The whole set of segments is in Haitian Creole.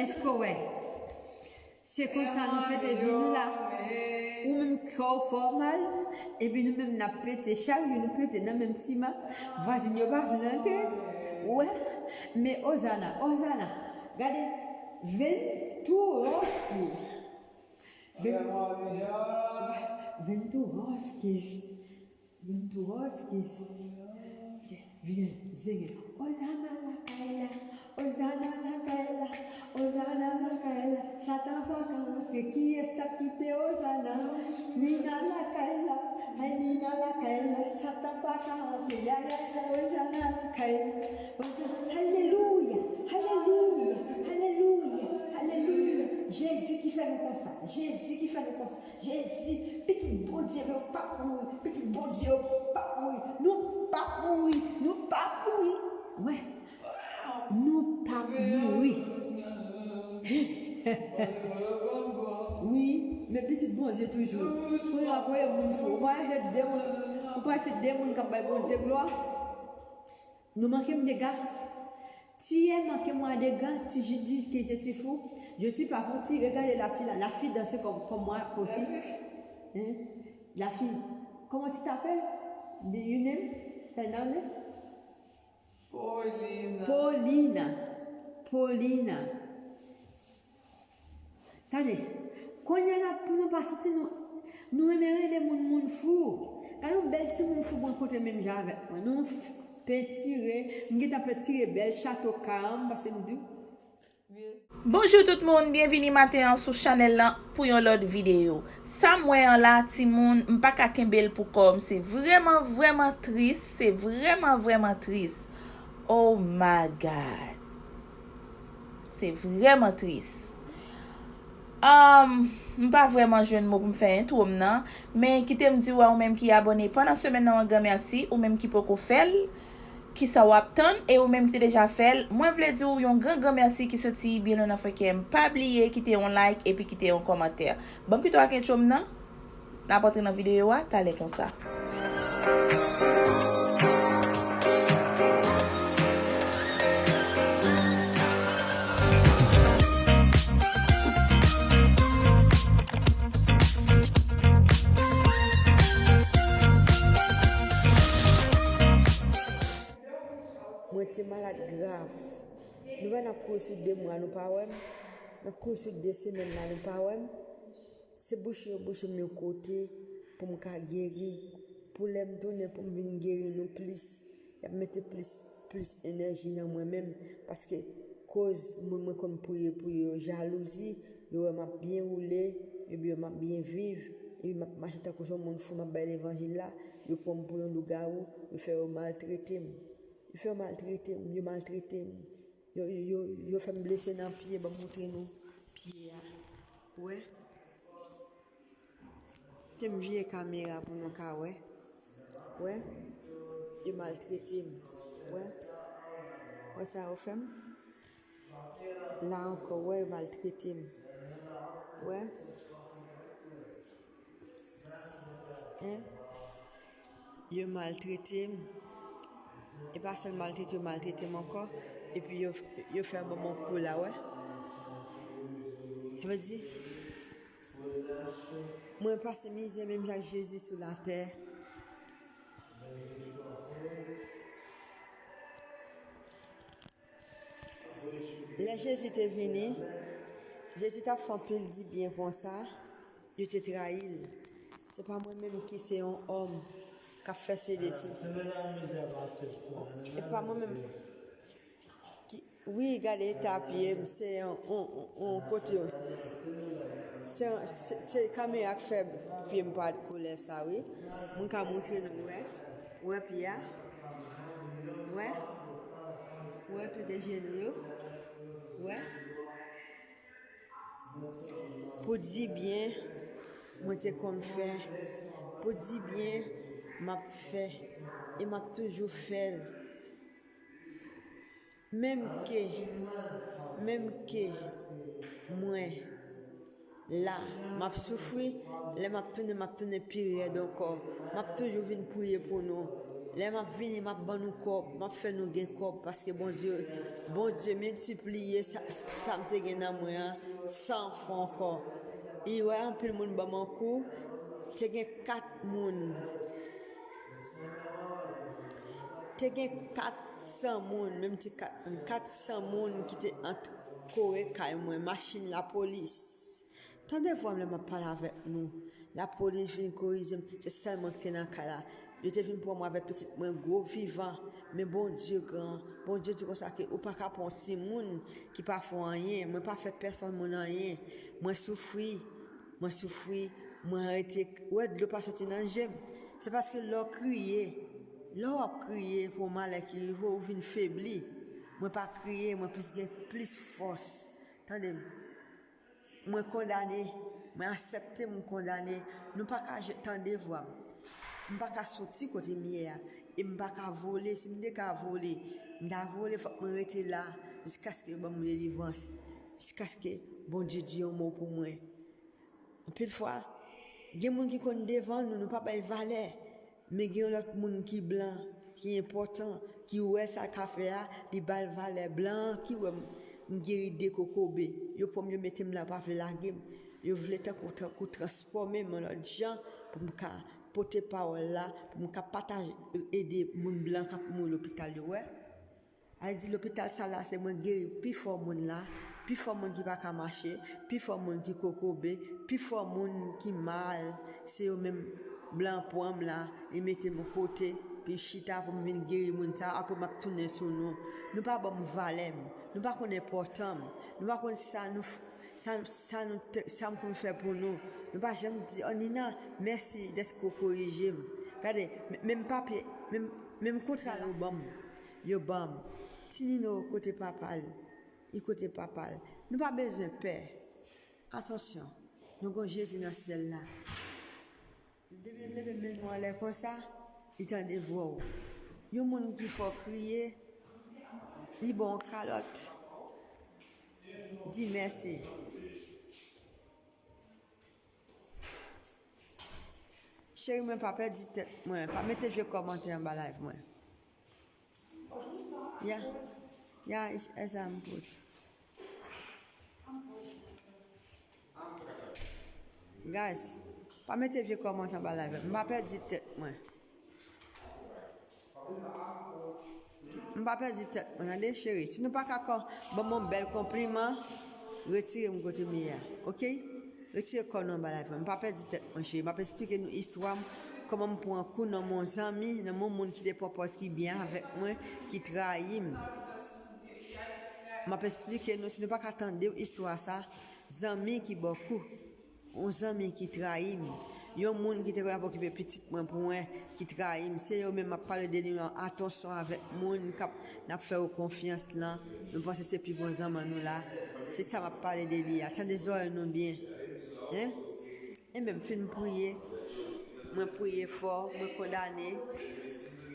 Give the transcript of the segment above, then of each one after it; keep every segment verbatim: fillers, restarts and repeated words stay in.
Èske w wè? Se konsa nou fete vi nou la. Ou menm kè w fè w mal, epi nou menm n ap pete, chak jou nou pete nan menm siman. Vwazin yo pa vle antre. Ou wè? Men Ozana, Ozana. Gade, Venturosky. Ven-, Venturosky. Venturosky. Vin, zengin. Ozana lakay la, Ozana lakay la, Ozana lakay la. Satan pa ka antre, kiyès t ap kite Ozana? Nina lakay la, ay Nina lakay la, Satan pa ka antre. Ya, ya, ya, Ozana lakay la, Ozana. Alelouya, alelouya, alelouya, alelouya. Jezi ki fè nou konsa, Jezi ki fè nou konsa. Jezi, pitit Bondye yo p ap mouri, pitit Bondye yo p ap mouri, nou p ap mouri, nou p ap mouri. Wè, nou p ap mouri. Wi, men pitit Bondye toujou. Pou yo ap voye moun fou. Ou pa se de moun, ou pa se de moun k ap bay Bondye glwa. Nou manke m dega. Tu es manqué moi dega, tu dis que je suis fou. Je suis pas fou. Tu regarde la fille là. La fille danse comme, comme moi aussi. Hein? La fille. Comment tu t'appelles? Do you name? Her name? Paulina. Paulina. Paulina. Tande, kounye a la pou nou pa santi nou, nou renmen rele moun moun fou. Gade yon bèl timoun fou pou rankontre menm jan avèk mwen. Nou pentire, m gentan pentire bèl chato kay an, paske m di w. Bonjou tout moun, byenvini maten an sou chanèl lan pou yon lòt videyo. Sa m wè an la, timoun, m pa ka kenbe l pou kò m. Se vrèman, vrèman tris, se vrèman, vrèman tris. Oh my God. Se vrèman tris. Ahn, m pa vrèman jwenn mo pou m fè entwo m nan, men kite m di w a ou menm ki abòne pandan semèn nan, yon gran mèsi, ou menm ki poko fè l, kisa w ap tann, e ou menm ki te deja fè l, mwen vle di w yon gran, gran mèsi ki soti byen lwen nan fè kè m. Pa bliye kite yon like epi kite yon kòmantè. Ban m kite w ak entwo m nan. N ap antre nan videyo a talè konsa. Mwen te malad grav. Nou wè n ap kouri sou de mwa, nou pa wè m. N ap kouri sou de semèn la, nou pa wè m. Se bouche yo bouche m yon kote pou m ka geri. Pou lè m tounen pou m vin geri nou plis, y ap mete plis, plis enèji nan mwen menm. Paske koz moun mwen konn priye pou yo, jalouzi, yo wè m ap byen woule, yo wè m ap byen viv, epi m ap mache tankou se yon moun fou, m ap bay levanjil la, yo pran m pou yon lougawou, yo fè yo maltrete m. Yo fè yo maltrete m, yo maltrete m. Yo, yo, yo, yo fè m blese nan pye, ban m montre nou pye a. Ou wè? Kite m vire kamera pou nou ka wè. Wè? Yo maltrete m. Wè? Wè sa yo fè m? La ankò, wè, yo maltrete m. Wè? Hein? Yo maltrete m. E pa sèl maltrete, yo maltrete m ankò. Epi yo, yo fè ban m yon kou la, wè. Sa vle di, mwen pase mizè menm jan ak Jezi sou latè. Lè Jezi te vini, Jezi t ap fè anpil dibyen konsa, yo te trayi l. Se pa mwen menm ki se yon òm k ap fè se de ti. E pa mwen menm ki, wi, gade eta pye m, se yon, yon, yon, yon kote. Se, se, se kamera k fè pye m pa koulè sa, wi. Mwen ka montre nou, wè. Wè pye a. Wè. Wè tou de jenou yo. Wè. Pou dibyen mwen te konn fè. Pou dibyen m ap fè. E m ap toujou fè l. Menm ke, menm ke mwen la, m ap soufri, lè m ap tounen, m ap tounen pi rèd ankò. M ap toujou vin priye pou nou. Lè m ap vini, m ap ban nou kòb, m ap fè nou gen kòb, paske Bondye, Bondye miltipliye sa, sa m te gen nan mwen an san fwa ankò. E wè anpil moun ban m an kou, te gen kat moun. Te gen kat san moun, menm ti kat moun, kat san moun ki te ant kore kay mwen, machin lapolis. Tande vwa m lè m ap pale avèk nou. Lapolis vin korije m, se sèl mwen ki te nan kay la. Yo te vin pran mwen avèk pitit mwen gwo vivan. Men Bondye gran. Bondye di konsa ke ou pa ka pran yon timoun ki pa fè w anyen. Mwen pa fè pèsonn moun anyen. Mwen soufri. Mwen soufri. Mwen rete. Ou wè dlo pa soti nan je m. Se paske lè w kriye, lè w ap kriye pou yon malè ki rive w, ou vin febli. Mwen pa kriye, mwen plis gen plis fòs. Tande m. Mwen kondane. Mwen aksepte m kondane. Nou pa ka je-, tande vwa m. M pa ka soti kote m ye a. E m pa ka vole. Si m te ka vole, m ta vole, fòk mwen rete la jiskaske yo ban m delivrans. Jiskaske Bondye di yon mo pou mwen. Anpil fwa, gen moun ki konn devan nou, nou pa bay valè. Men gen yon lòt moun ki blan, ki enpòtan, ki wè sa l ka fè a, li ba l valè. Blan an ki wè m, m geri de kokobe. Yo pran m, yo mete m la, yo pa vle lage m. Yo vle tankou, tankou transfòme m yon lòt jan pou m ka pote pawòl la, pou m ka pataje, ede moun blan k ap mouri lopital yo wè. Sa vle di lopital sa la se mwen geri pifò moun la, pifò moun ki pa ka mache, pifò moun ki kokobe, pifò moun ki mal, se yo menm blan pran m la, li mete m kote, pou m chita pou m vin geri moun sa, apre m ap tounen sou nou. Nou pa ban m valè m, nou pa konn enpòtan m, nou pa konn sa nou f-, sa, sa nou te, sa m konn fè pou nou. Nou pa janm di, "Oh Nina, mèsi dèske w korije m." Gade, men, menm papye, menm, menm kontra la yo ban m. Yo ban m. Ti Nino kote papa l? Li kote papa l? Nou pa bezwen pè. Atansyon, nou gon Jezi nan syèl la. Depi m leve men nou anlè konsa, li tande vwa w. Yon moun ki fè w kriye, li ba w kalòt. Di mèsi. Cheri mwen, pa pèdi tèt mwen. Pa mete vye kòmantè anba live mwen. Ya. Ya, ich-, esa m put. Guys, pa mete vye kòmantè anba live mwen. M pa pèdi tèt mwen. M pa pèdi tèt mwen, tande, cheri. Si nou pa ka kò-, ban m yon bèl konpliman, retire m kote m ye a, oke? Retire kò nou anba live mwen. M pa pèdi tèt mwen, cheri. M ap esplike nou istwa m, kòman m pran kou nan men yon zanmi, nan men yon moun ki te pwopòz ki byen avèk mwen, ki trayi m. M ap esplike nou, si nou pa ka tande istwa sa, zanmi ki ba w kou. Yon zanmi ki trayi m. Yon moun ki te konn ap okipe pitit mwen pou mwen, ki trayi m. Se yo menm m ap pale de li lan. Atansyon avèk moun k ap, n ap fè yo konfyans lan. Nou panse se pi bon zanmi nou la. Se sa m ap pale de li a. Tande zòrèy nou byen. Hein? Enben, m fin priye. Mwen priye fò, mwen kondane.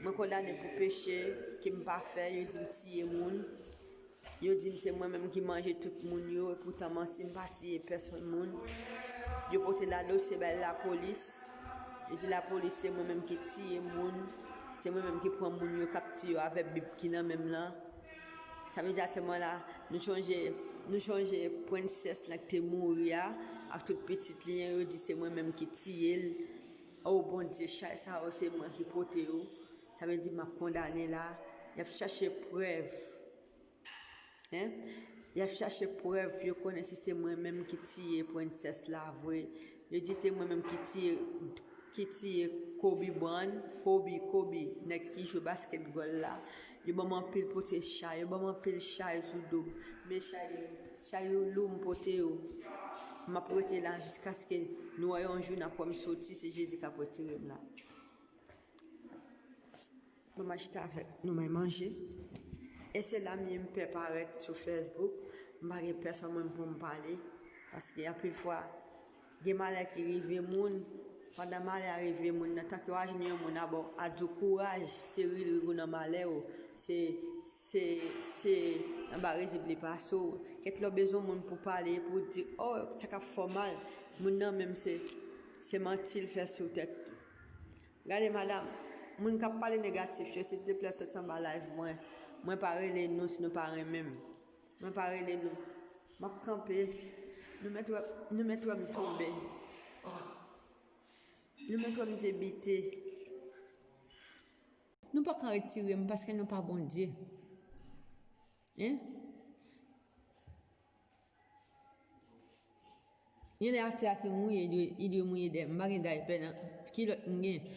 Mwen kondane pou peche ke m pa fè, yo di m tiye moun. Yo di m se mwen menm ki manje tout moun yo, epoutan manti, m pa tiye pèsonn moun. Yo pote la dosye bay lapolis. Yo di lapolis se mwen menm ki tiye moun, se mwen menm ki pran moun yo, k ap tiye yo avèk bib ki nan men m lan. Sa vle di atèman la, nou chonje, nou chonje prensès lan ki te mouri a, ak tout pitit li an, yo di se mwen menm ki tiye l. O Bondye, chay sa yo se mwen ki pote yo. Sa vle di m ap kondane la. Y ap chache prèv. Hein? Y ap chache prèv pou yo konnen si se mwen menm ki tiye prensès la vre. Yo di se mwen menm ki tiye, ki tiye Kobe Bryant, Kobe, Kobe, nèg ki jwe baskèt gòl la. Yo ban m anpil pote chay, yo ban m anpil chay sou do m. Men chay yo, chay yo lou m pote yo. M ap rete la jiskaske nou wè yon jou n ap wè m soti, se Jezi k ap retire m la. Bon, m a chita avèk nou, mwen manje. E se la m ye m pè parèt sou Facebook. M pa gen pèsonn moun pou m pale. Paske anpil fwa, gen malè ki rive moun. Pandan malè a rive moun nan, tanke w a jwenn yon moun a ba w, a di w kouraj, se ri l ri w nan malè w. Se, se, se anba rizib li pase w. Kèt lè w bezwen moun pou pale, pou w di, o, sa k ap fè w mal. Moun nan menm se, se manti l fè sou tèt ou. Gade madanm, Moun k ap pale negatif yo, silteplè, soti anba live mwen. Mwen pa rele nou si nou pa renmen m. Mwen pa rele nou. M ap kanpe. Nou mèt wè, nou mèt wè m tonbe. Nou mèt wè m te bite. Nou pa ka retire m paske nou pa Bondye. Hein? Gen lè atè a ki mouye, li dwe, li dwe mouye dèyè m. M pa gen daypè nan. Kilòt m gen.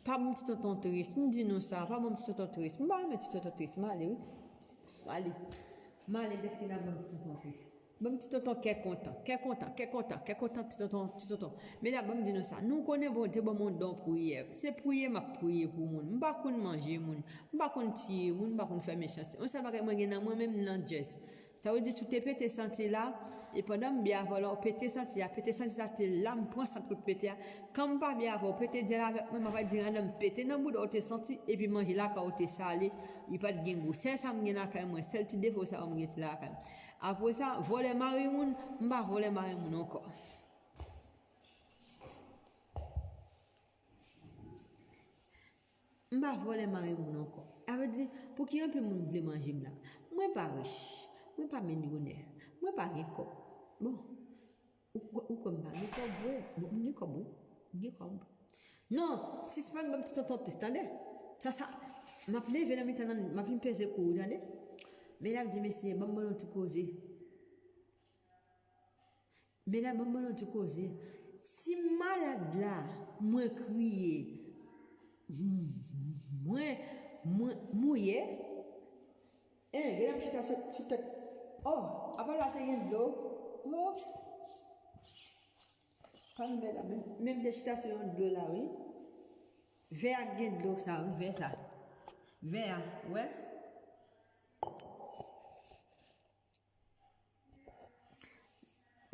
Pa ban m ti tonton tris. M di nou sa, pa ban m ti tonton tris. M pa renmen ti tonton tris. M ale, wi. M ale. M ale, deske n ap ban m ti tonton tris. Ban m ti tonton kè kontan, kè kontan, kè kontan, kè kontan, ti tonton, ti tonton. Medam, ban m di nou sa. Nou konnen Bondye ban m yon don priyè. Se priye m ap priye pou moun. M pa konn manje moun. M pa konn tiye moun. M pa konn fè mechanste. Yon sèl bagay mwen gen nan mwen menm, m nan djèz. Sa vle di, si w te pete santi la, e pandan m byen avè w la, w pete santi a, pete santi sa te la, m pran sant pou pete a. Kan m pa byen avè w, pete djèl avèk mwen, m ap di randan m pete nan bouda w te santi, epi manje lakay w te sale, li pa t gen gou. Sèl sa m gen lakay mwen, sèl ti defo sa yo m gen lakay m. Apre sa, vòlè mari moun, m pa vòlè mari moun ankò. M pa vòlè mari moun ankò. Sa vle di, pou ki anpil moun vle manje m la? Mwen pa rich, mwen pa milyonè, mwen pa gen kòb. Bon, ou, ou kwè m pa gen kòb vre? Bon, m gen kòb, wi. M gen kòb. Non, sispann ban m ti tonton tris, tande? Sa, sa, m ap leve nan mitan nan, m ap vin peze kou ou, tande? Medam di, mesye, ban m ban nou ti koze. Medam, ban m ban nou ti koze. Si m malad la, mwen kriye, mwen, mwen mouye, en, gen m chita sou, sou tèt. Oh, apa la te gen dlo. Oh. Kan mè la, men, men m te chita sou yon dlo la, wi. Vè a gen dlo sa, wi, vè sa. Vè a, wè.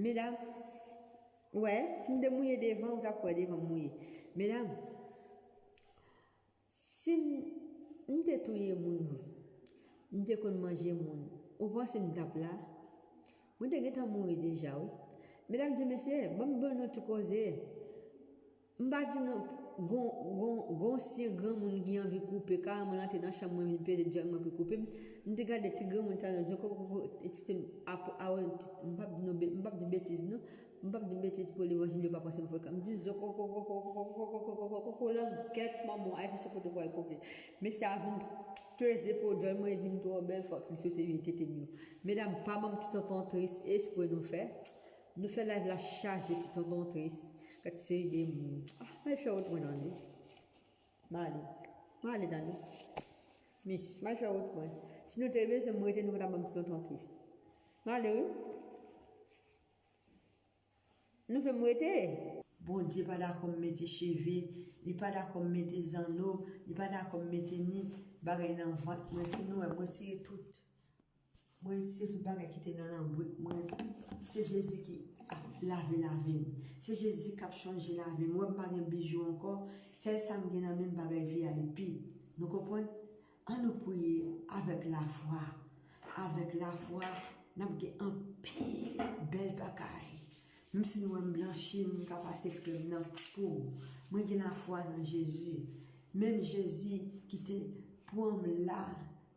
Medam, wè, si m te mouye devan, ou t ap wè devan m mouye. Medam, si m, m te touye moun, m te konn manje moun, ou panse m t ap la? Mwen te gentan mouri deja, wi. Medam di, mesye, ban m ban nou ti koze. M pa di nou, gon, gon, gon syen granmoun ki anvi koupe, kareman l antre nan chanm mwen vin peze dyòl mwen pou koupe m. M te gade ti granmoun sa yo, zokokoko, ti, ti, ap, a, m p ap di nou be-, m p ap di betiz non. M p ap di betiz pou levanjil yo pa panse m frekan. M di zokokokokokokokokokokokoko langèt manman w, Ayisyen se kote pou al koke. Mesye a vin peze po dyòl mwen, e di m twò bèl, fòk li sou se vye tete m yo. Medam, pa ban m ti tonton tris, espre nou fè. Nou fè live la chaje ti tonton tris. Gad seri de moun. Ah, m al fè wout mwen tande. M ale. M ale tande. Mis, m al fè wout mwen. Si nou te bezwen m rete, nou pa t ap ban m ti tonton tris. M ale wi. Nou fè m rete. Bondye pa dakò m mete cheve, li pa dakò m mete zanno, li pa dakò m mete ni bagay nan vant mwen. Èske nou wè, mwen retire tout. Mwen retire tout bagay ki te nan lanbrit mwen. Se Jezi ki ap lave lavi m. Se Jezi k ap chanje lavi m. Ou wè m pa gen bijou ankò. Sèl sa m gen nan men m bagay V I P. Nou konprann? Ann nou priye avèk lafwa. Avèk lafwa, n ap gen anpil bèl bagay. Menm si nou wè m blanchi, m ka pase krèm nan po. Mwen gen lafwa nan Jezi. Menm Jezi ki te pran m la,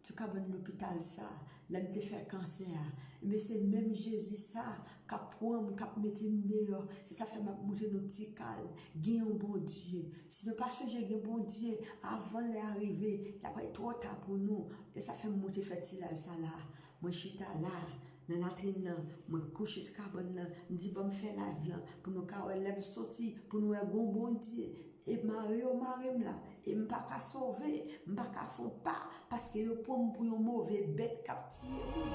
sou kabann lopital sa, lè m te fè kansè a. Ebyen, se menm Jezi sa k ap pran m, k ap mete m deyò. Se sa fè m ap montre nou ti kal. Gen yon Bondye. Si nou pa sonje gen Bondye, avan lè a rive, l ap twò ta pou nou. Se sa fè m monte fè ti live sa la. Mwen chita la, nan latrin nan, mwen kouche sou kabann nan. M di, ban m fè live lan, pou nou ka wè lè m soti, pou nou wè gon Bondye. E mare yo mare m la. E m pa ka sove, m pa ka fè yon pa, paske yo pran m pou yon move bèt k ap tiye moun.